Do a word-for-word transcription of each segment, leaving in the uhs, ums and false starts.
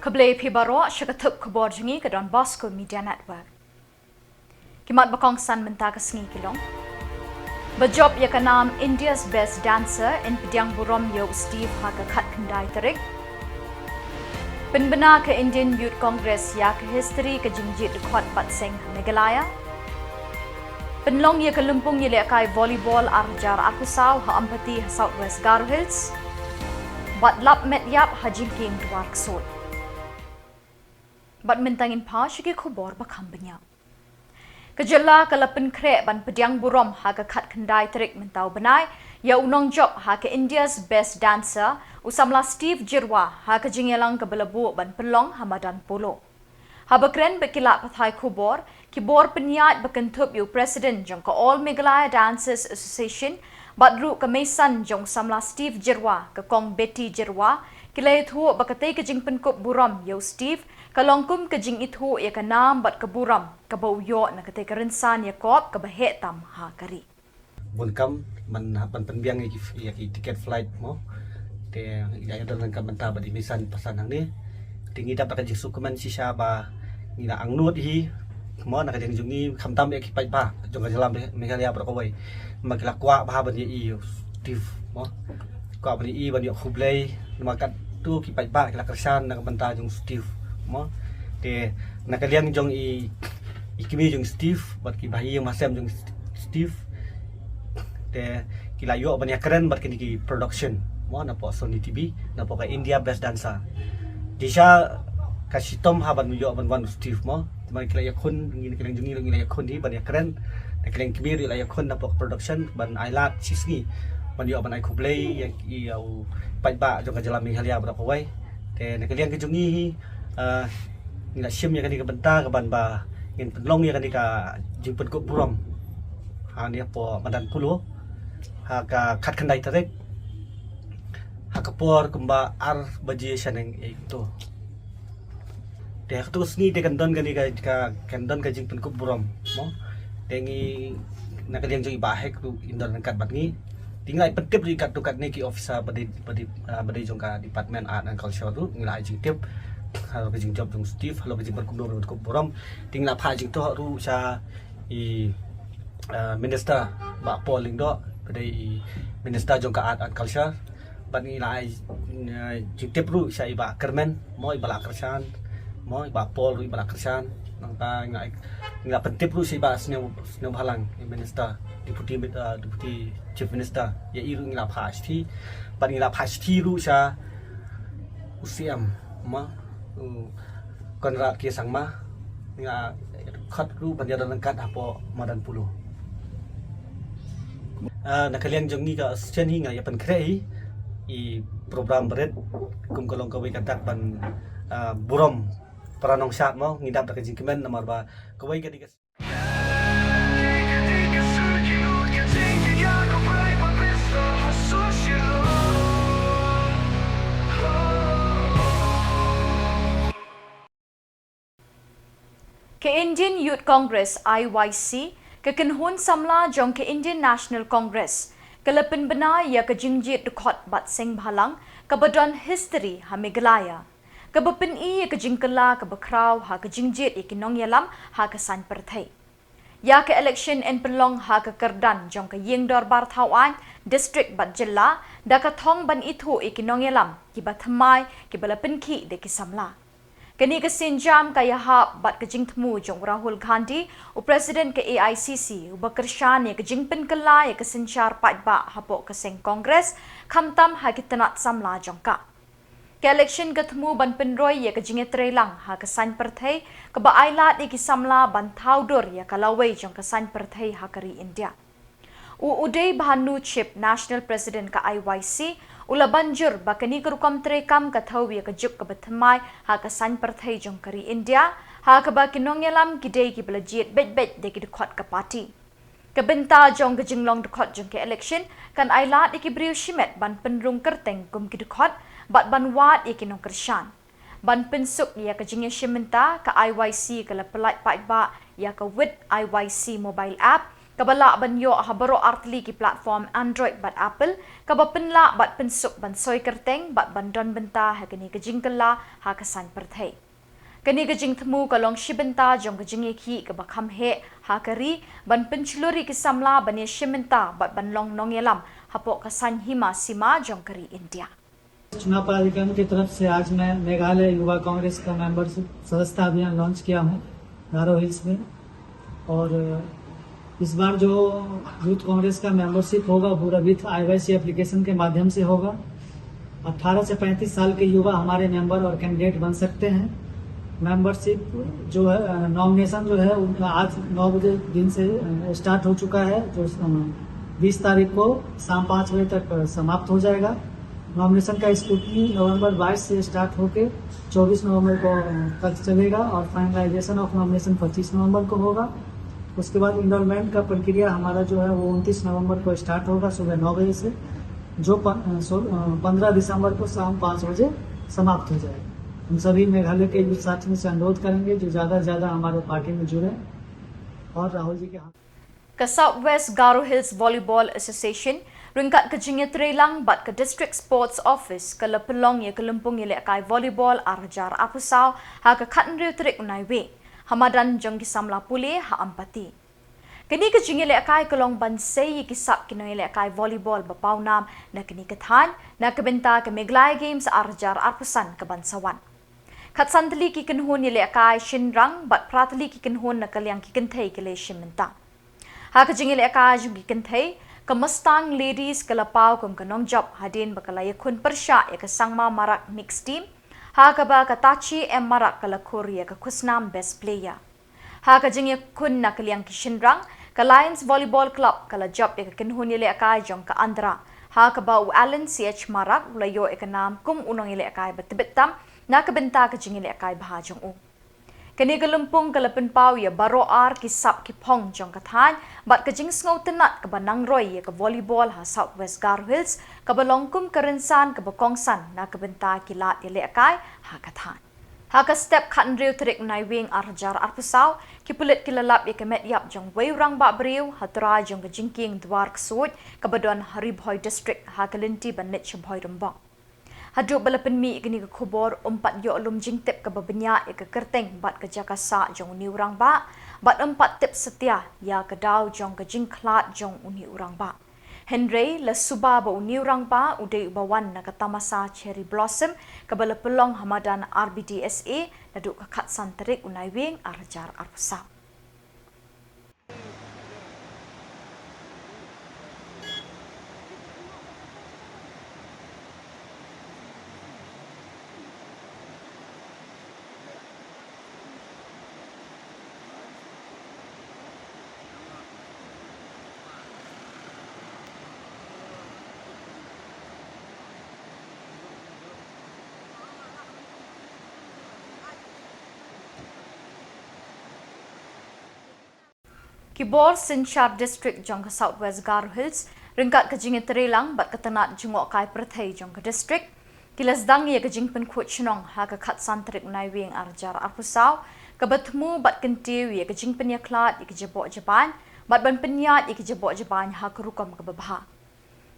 Khublei phi baroh sha ka thup khubor jong ngi ka Don Bosco Media Network. Ki mat ba kongsan mynta ka sngi ki long: Ba jop ïa ka nam India's Best Dancer yn pdiang burom ïa u Steve ha ka khatkhyndai tarik. Pynbna ka Indian Youth Congress ïa ka history ka jingjied dkhot bat seng ha Meghalaya. Pynlong ïa ka lympung ïalehkai volleyball ar hajar arphew saw ha Ampati ha South West Garo Hills. Bad lap met ïap ha jingkieng dwar ksuid. Bad mynta ngin phai sha ki khubor ba kham bniah. Ka jylla ka la pynkhreh ban pdiang burom ha ka khatkhyndai tarik mynta u bnai ïa u nongjop ha ka India's Best Dancer, u samla Steve Jyrwa, ha ka jingïalang kaba la buh ban pynlong ha madan Polo. Haba kren bad ki lad pathai khubor, ki bor pynïaid ba kynthup ïa u President jong ka All Meghalaya Dancers Association bad ruh ka meisan jong u samla Steve Jyrwa, ka Kong Betty Jyrwa, ki la ïathuh ba katei ka jingpynkup burom ïa u Steve ka long kum ka jingithuh ïa ka nam bad ka burom kaba u ïoh na katei ka rynsan ïakop kaba heh tam ha ka ri. Bun kam ban, ban pynbiang ïa ki, ïa ki ticket flight mo. Te ïa, ïa don ryngkat mynta bad i meisan pasan hangne. Te ngi dap da ka jingsngewkmen shisha ba ngi la angnud hi mo, na ka liang jong ngi, khamtam ïa ki paidbah jong ka jylla Me-, Meghalaya baroh kawei. Namar ki la kwah bha ban ïohi ïa u Steve mo. Kwah ban ïohi, ban ïoh khublei. Namar katto ki paidbah ki la kyrshan na ka bynta jong u Steve mo. Te na ka liang jong i, i kmie jong u Steve bad ki bahaïing bahasem jong u Steve, te ki la ïoh ban ïakren bad kine ki production mo, napoh Sony T V, napoh ka India Best Dancer. Te shisha ka shitom ha ban ïoh ban wan u Steve mo. Te ma ki la ïakhun, ngi na ka liang jong ngi ngi la ïakhun hi ban ïakren. Na ka liang kmie ruh la ïakhun napoh ka production ban ailad shisngi ban ïoh ban ai khublei ïa, ïa u paidbah jong ka jylla Meghalaya baroh kawei. Te na ka liang ka jong ngi hi, ah, ngi la shim ïa kane ka bynta ka ban ba ngin pynlong ïa kane ka jingpynkup burom hangne hapoh madan Polo ha ka khatkhyndai tarik ha ka por kumba ar baje shaneng ïa ito. Te ha kato ka sngi te kan don kane ka, ka, kan don ka jingpynkup burom mo. Te ngi na ka liang jong i Bah Hek ruh in don ryngkat bad ngi. Te ngi la pyntip ruh ïa katto katne ki officer ba dei, ba dei, ah, ba dei jong ka Department Art and Culture ruh, ngi la ai jingtip halor ka jingjop jong u Steve, halor ka jingpynkup burom, pynkup burom. Te ngi la phah jingthoh ruh sha i, ah, Minister Bah Paul Lyngdoh, ba dei i Minister jong ka Art and Culture. Bad ngi la ai, eh, jingtip ruh sha i Bah Kyrmen mo, i ba la kyrshan mo, i Bah Paul ruh i ba la kyrshan. Nangta ngi la, ngi la pyntip ruh sha i Bah Sniaw, Sniawbhalang, i Minister, Deputy Min-, eh, Deputy Chief Minister. Ïa i ruh ngi la phah shithi. Bad ngi la phah shithi ruh sha u C M mo, u Conrad K Sangma. Ngi la khot ruh ban ïadon ryngkat hapoh madan Polo. Ah, na ka liang jong ngi ka association hi ngi la ïa pynkhreh hi i program barit kum ka long kawei ka dak ban, ah, burom para nongshad mo, ngi dap da ka jingkmen namar ba kawei ka dei ka Ka Indian Youth Congress, I Y C, ka kynhun samla jong ka Indian National Congress, ka la pynbna ïa ka jingjied dkhot bat seng bhalang kaba don history ha Meghalaya, kaba pyni ïa ka jingkylla kaba khraw ha ka jingjied ïa ki nongïalam ha ka saiñ pyrthei. Ïa ka election yn pynlong ha ka kyrdan jong ka ïing dorbar thaw aiñ, district bad jylla, da ka thong ban ithuh ïa ki nongïalam kiba thymmai, kiba la pynkhih da ki samla. Kane ka sienjam ka ïahap bad ka jingthmu jong u Rahul Gandhi, u President ka A I C C, uba kyrshan ïa ka jingpynkylla ïa ka synshar paidbah hapoh ka seng Congress, khamtam ha ki tnat samla jong ka. Ka election ka thmu ban pynroi ïa ka jingïatreilang ha ka saiñ pyrthei, kaba ailad ïa ki samla ban thaw dur ïa ka lawei jong ka saiñ pyrthei ha ka ri India. U Uday Bhanu Chib, National President ka I Y C, u la ban jur ba kane ka rukom treikam ka thew ïa ka juk kaba thymmai ha ka saiñ pyrthei jong ka ri India, ha kaba ki nongïalam ki dei kiba la jied beit beit da ki dkhot ka party. Ka bynta jong ka jinglong dkhot jong ka election kan ailad ïa ki briew shimet ban pynrung kyrteng kum ki dkhot, bad ban wad ïa ki nongkyrshan. Ban pynsuk ïa ka jingïashim bynta, ka I Y C ka la pyllait paidbah ïa ka With I Y C mobile app, kaba lah ban ïoh ha baroh artylli ki platform Android bad Apple, kaba pynlah bad pynsuk ban soi kyrteng bad ban don bynta ha kane ka jingkylla ha ka saiñ pyrthei. Kane ka jingthmu ka long shi bynta jong ka jingïakhih kaba kham heh ha ka ri ban pynshlur ïa ki samla ban ïashim bynta bad ban long nongïalam hapoh ka saiñ hima sima jong ka ri India. चुनाव पदाधिकारी की तरफ से आज मैं मेघालय युवा कांग्रेस का मेंबरशिप सदस्यता अभियान लॉन्च किया हूँ गारो हिल्स में। और इस बार जो यूथ कांग्रेस का मेंबरशिप होगा, पूरा विथ आईवाईसी एप्लीकेशन के माध्यम से होगा। अठारह से पैंतीस साल के युवा हमारे मेंबर और कैंडिडेट बन सकते हैं। मेंबरशिप जो है, नॉमिनेशन जो है, उनका आज नौ बजे दिन से स्टार्ट हो चुका है, जो बीस तारीख को शाम पाँच बजे तक समाप्त हो जाएगा। नॉमिनेशन का स्क्रूटनी नवंबर बाईस से स्टार्ट होके चौबीस नवंबर को तक चलेगा और फाइनलाइजेशन ऑफ नॉमिनेशन पच्चीस नवंबर को होगा। उसके बाद इनरोलमेंट का प्रक्रिया हमारा जो है, वो उनतीस नवंबर को स्टार्ट होगा सुबह नौ बजे से, जो प-, अ, सो-, अ, पन्द्रह दिसंबर को शाम पाँच बजे समाप्त हो जाएगा। हम सभी मेघालय के युवा साथियों से अनुरोध करेंगे जो ज़्यादा से ज़्यादा हमारे पार्टी में जुड़े और राहुल जी के हाथ Ka South West Garo Hills Volleyball Association, ryngkat ka jingïatreilang bad ka District Sports Office, ka la pynlong ïa ka lympung ïalehkai volleyball ar hajar arphew saw ha ka khathynriew tarik u Naiwieng, ha madan jong ki samla pule ha Ampati. Kane ka jingïalehkai ka long ban sei ïa ki sap ki nongïalehkai volleyball ba pawnam na kane ka thaiñ, na ka bynta ka Meghalaya Games ar hajar arphew san ka ban sa wan. Khatsan tylli ki kynhun ïalehkai shynrang bad phra tylli ki kynhun na ka liang ki kynthei ki la shim bynta. Ha ka jingïalehkai jong ki kynthei, ka Mustang Ladies ka la paw kum ka nongjop hadien ba ka la ïakhun pyrshah ïa ka Sangma Marak Mixed Team, ha kaba ka Tachi M Marak ka la khur ïa ka khusnam Best Player. Ha ka jingïakhun na ka liang ki shynrang, ka Lions Volleyball Club ka la jop ïa ka kynhun ïalehkai jong ka Andhra, ha kaba u Alan C H Marak u la ïoh ïa ka nam kum u nongïalehkai ba tbit tam na ka bynta ka jingïalehkai bha jong u. Kane ka lympung ka la pynpaw ïa baroh ar ki sap ki phong jong ka thaiñ bad ka jingsngewtynnat kaba nang roi ïa ka volleyball ha South West Garo Hills, kaba long kum ka rynsan kaba kongsan na ka bynta ki lad ïalehkai ha ka thaiñ. Ha ka step khathynriew tarik Naiwieng ar hajar arphew saw, ki pulit ki la lap ïa ka met ïap jong uwei u rangbah briew ha trai jong ka jingkieng Dwar Ksuid kaba don ha Ri Bhoi District ha ka lynti ban leit sha Bhoirymbong. Haduh ba la pynmih ïa kane ka khubor, ym pat ïoh lum jingtip kaba bniah ïa ka kyrteng bad ka jaka sah jong une u rangbah, bad ym pat tip satia ïa ka daw jong ka jingkhlad jong une u rangbah. Hynrei la suba ba une u rangbah u dei uba wan na ka tamasa Cherry Blossom kaba la pynlong ha madan R B D S A naduh ka khatsan tarik u Naiwieng ar hajar arphew saw. Ki bor synshar district jong ka South West Garo Hills, ryngkat ka jingïatreilang bad ka tnat jngohkai pyrthei jong ka district, ki la sdang ïa ka jingpynkhuid shnong ha ka khatsan tarik Naiwieng ar hajar arphew saw, kaba thmu bad kyntiew ïa ka jingpynïakhlad ïa ki jaboh jabain, bad ban pynïaid ïa ki jaboh jabain ha ka rukom kaba bha.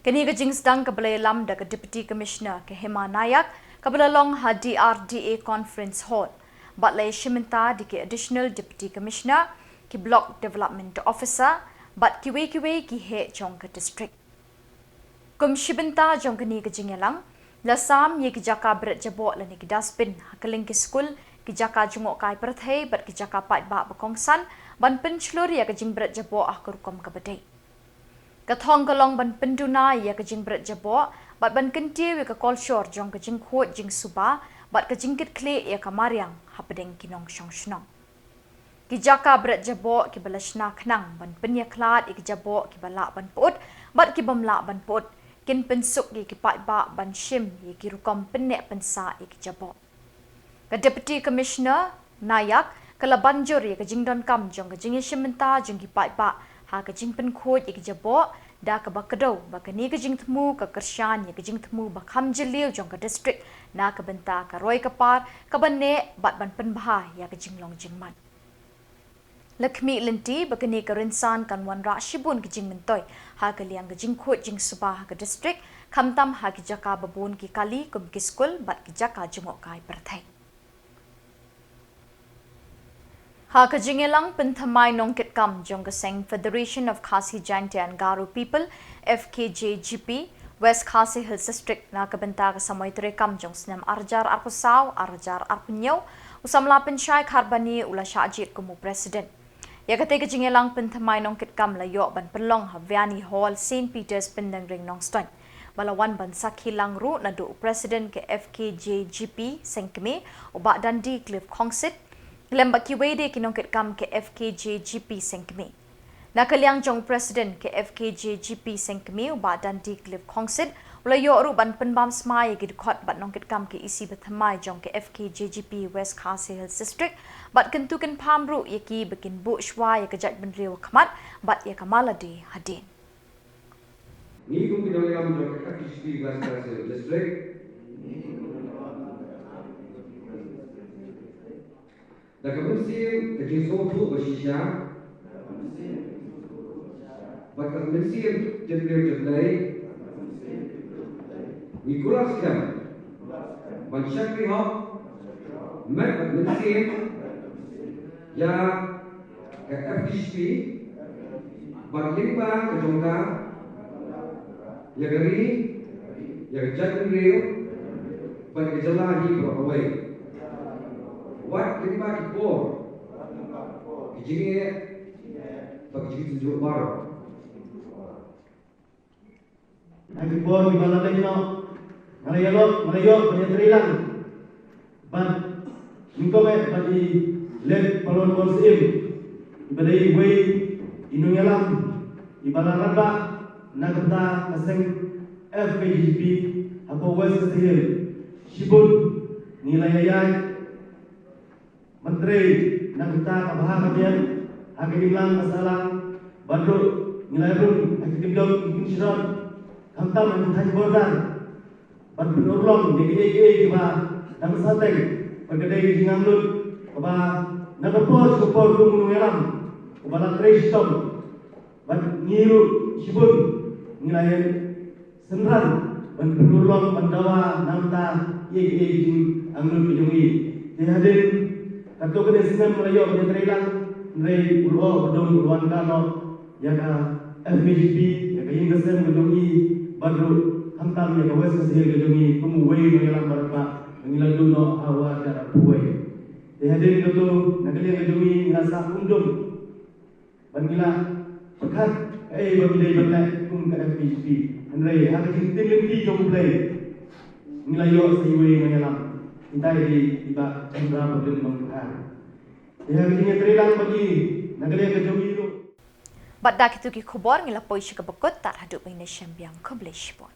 Kane ka jingsdang kaba la ïalam da ka Deputy Commissioner ka Hema Nayak, kaba la long ha D R D A Conference Hall. Bad la ïashim bynta da ki Additional Deputy Commissioner, ki Block Development Officer, bad kiwei kiwei ki heh jong ka district. Kum shi bynta jong kane ka jingïalang, la sam ïa ki jaka bret jaboh lane ki dustbin ha kylleng ki skul, ki jaka jngohkai pyrthei bad ki jaka paidbah ba kongsan, ban pynshlur ïa ka jingbret jaboh ha ka rukom kaba dei. Ka thong ka long ban pynduna ïa ka jingbret jaboh, bad ban kyntiew ïa ka kolshor jong ka jingkhuid jingsuba, bad ka jingkitkhlieh ïa ka mariang hapdeng ki nongshong shnong. Ki jaka bret jaboh kiba la shna khnang ban pynïakhlad ïa ki jaboh kiba lah ban pyut, bad ki bym lah ban pyut, kin pynsuk ïa ki paidbah ban shim ïa ki rukom pynneh pynsah ïa ki jaboh. Ka Deputy Commissioner Nayak, ka la ban jur ïa ka jingdonkam jong ka jingïashim bynta jong ki paidbah ha ka jingpynkhuid ïa ki jaboh, da kaba kdew ba kane ka jingthmu ka kyrshan ïa ka jingthmu ba kham jylliew jong ka district na ka bynta ka roi ka par kaba neh bad ban pynbha ïa ka jinglong jingman. La khmih lynti ba kane ka rynsan kan wanrah shibun ki jingmyntoi ha ka liang ka jingkhuid jingsuba ha ka district, khamtam ha ki jaka babun ki kali kum ki skul bad ki jaka jngohkai pyrthei. Ha ka jingïalang pynthymmai nongkitkam jong ka seng Federation of Khasi Jaintia and Garo People, F K J G P, West Khasi Hills District na ka bynta ka samoi treikam jong snem arhajar arphew saw arhajar arphew hynñiew, u samla Pynshai Kharbani u la shah jied kum u president. Ïa katei ka jingïalang pynthymmai nongkitkam la ïoh ban pynlong ha Vianney Hall, Saint Peter's, Pyndengrei, Nongstoiñ. Ba la wan ban sakhi lang ruh naduh u president ka F K J G P Sengkmie, u Bah Dundee Cliff Khongsit, lem bad kiwei de ki nongkitkam ka F K J G P Sengkmie. Na ka liang jong u president ka F K J G P Sengkmie, u Bah Dundee Cliff Khongsit, u la ïoh ruh ban pynbam smai ïa ki dkhot bad nongkitkam ka E C bathymmai jong ka F K J G P West Khasi Hills District, bad kyntu kynpham ruh ïa ki ba kin buh shuwa ïa ka jaitbynriew ha khmat bad ïa ka man lade hadien. Ngi kum ki nongïalam jong ka F K J G P West Khasi Hills District, da ka mynsiem ka jingsngewthuh ba shisha, bad ka mynsiem jingkyrpad jingkhuslai, ngi kular skhem ban shakri hok met bad mynsiem ïa ka F K J G P bad lyngba ka jong ka, ïa ka ri, ïa ka jaitbynriew bad ka jylla hi baroh kawei. Wat lyngba ki por, ki jingeh bad ki jingsynjuh baroh. Ha ki por kiba la dei noh, nga la ïalok, nga la ïoh ban ïatreilang bad nyngkong eh bad i Late Paulwynmon Syiem, iba dei iwei i nongïalam iba la rangbah na ka bynta ka seng F K J G P hapoh West Khasi Hills. Shibun ngi la ïaid ban trei na ka bynta ka bha ka miat ha ka imlang ka sahlang, bad ruh ngi la rung ha ki kyndong ki kynshitom, khamtam ha ki thaiñ border, ban pynurlong ïa kiei kiei kiba dang sah teng, bad ka dei ka jingangnud kaba na ka por sha ka por kum u nongïalam uba la trei shitom. Bad ngi ruh shibun ngi la ïa synran ban pynurlong ban dawa na ka bynta ïa kiei kiei ki jingangnud ki jong ngi. Te hadien katto katne snem la ïoh ban ïatreilang, hynrei u lyoh ba dum u la wan ka noh ïa ka F K J G P, ïa ka ïing ka sem ka jong ngi, bad ruh khamtam ïa ka West Khasi Hills ka jong ngi kum uwei u nongïalam ba rangbah ba ngi la duh noh ha u ar hajar arphew wei. Te hadien katto na ka liang ka jong ngi ngi la sah kumdum ban ngi la pyrkhat kaei ba ngi dei ban leh kum ka F K J G P. Hynrei ha ka jingtim lynti jong U Blei ngi la ïoh sa iwei i nongïalam. Ita i dei i Bah Chandra Pavilion Nongkha. Te ha ka jingïatreilang bad ngi na ka liang ka jong ngi ruh. Bad da kito ki khubor ngi la poi sha kaba kut, tad haduh ba ngin ïashem biang, khublei shibun.